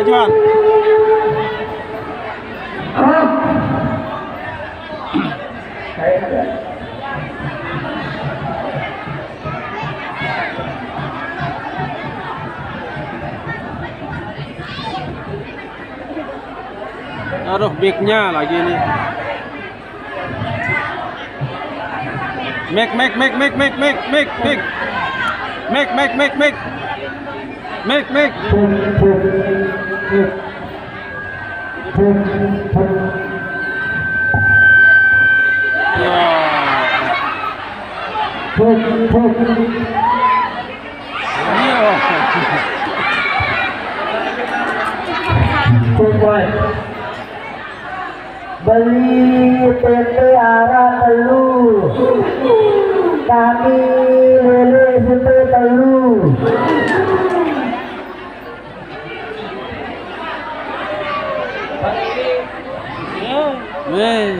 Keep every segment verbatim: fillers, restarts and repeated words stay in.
Iwan. Aduh, mic-nya lagi nih. Mic, mic, mic, mic, mic, mic, mic, mic. Mic, mic, mic, mic. Mic, mic. Ya. Iya. Beli tempe ara telu. Kami lele sute telu. Weh.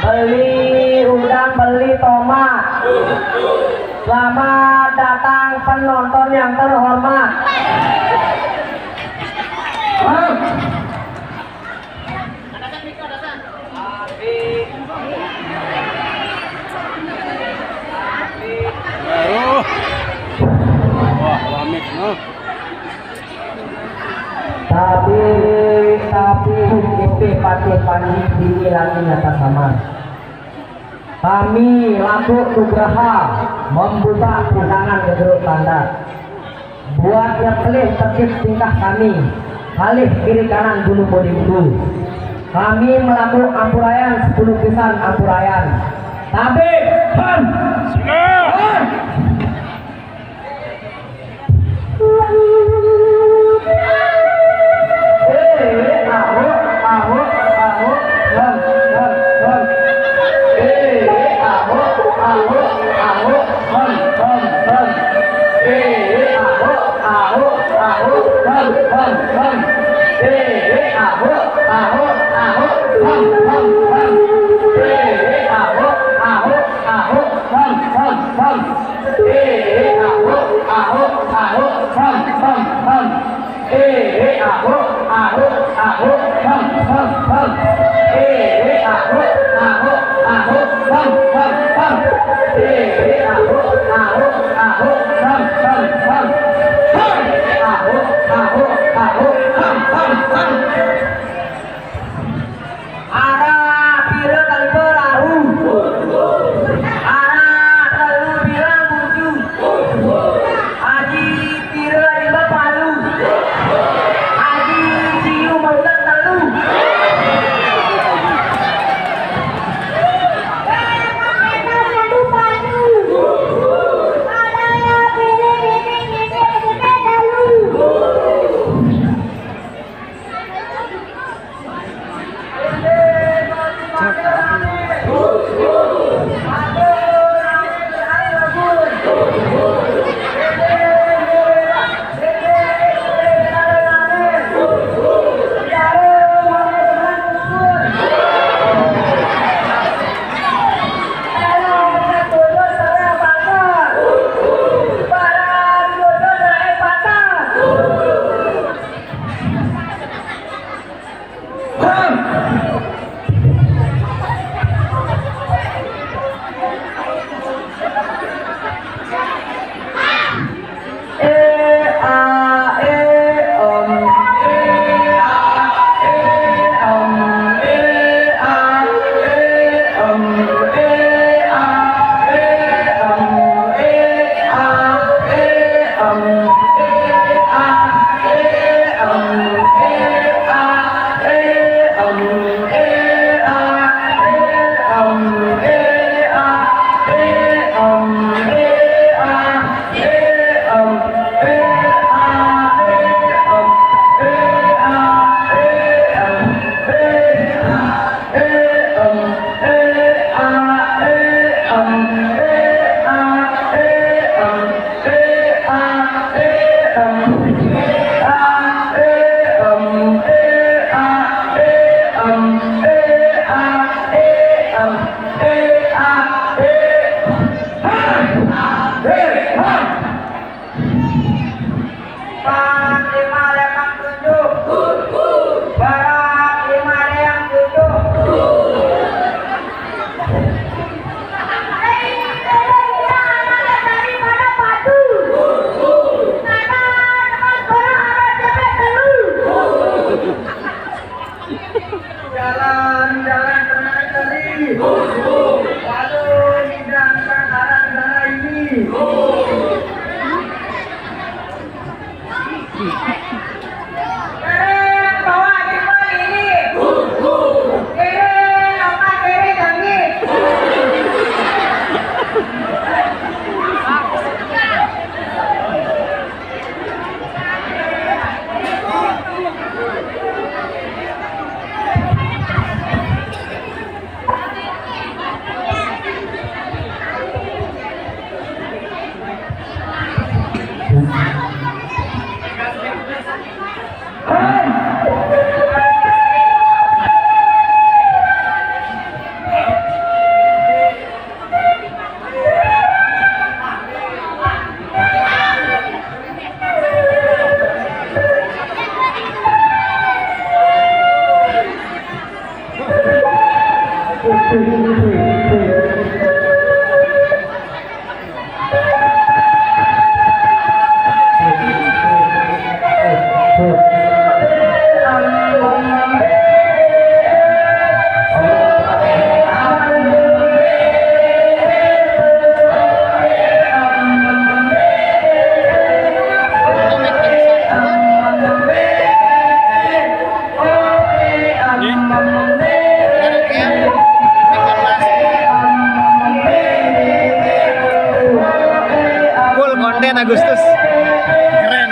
Beli udang, beli tomat. Selamat datang penonton yang terhormat. Aduh. Wah, ramé, nah. Tapi, tapi, ipih patih panji bini laki nyata samar. Kami laku nugraha membuka pintangan ke Geruk Tanda. Buat nyepelih tertib tingkah kami, kalih kiri kanan bulu bodingku. Kami melaku ampurayan sepuluh pisan ampurayan. Tapi, han! Han! Ara pira kaliber aru. Ara telu bilang tujuh. Aji pira lima palu. Aji siu mangkek telu. Satu palu. Ada pilih ini. Depan lima lempang tujuh. Barat lima lempang tujuh. Hei, hei, hei, anak dari mana padu? Nana, teman orang ada cepet dulu. Jalan-jalan pernah negeri. Lalu hidangkan arah negara ini. Keren, bawa jempol ini. Keren, apa keren, Janggi? Full konten Agustus. Keren.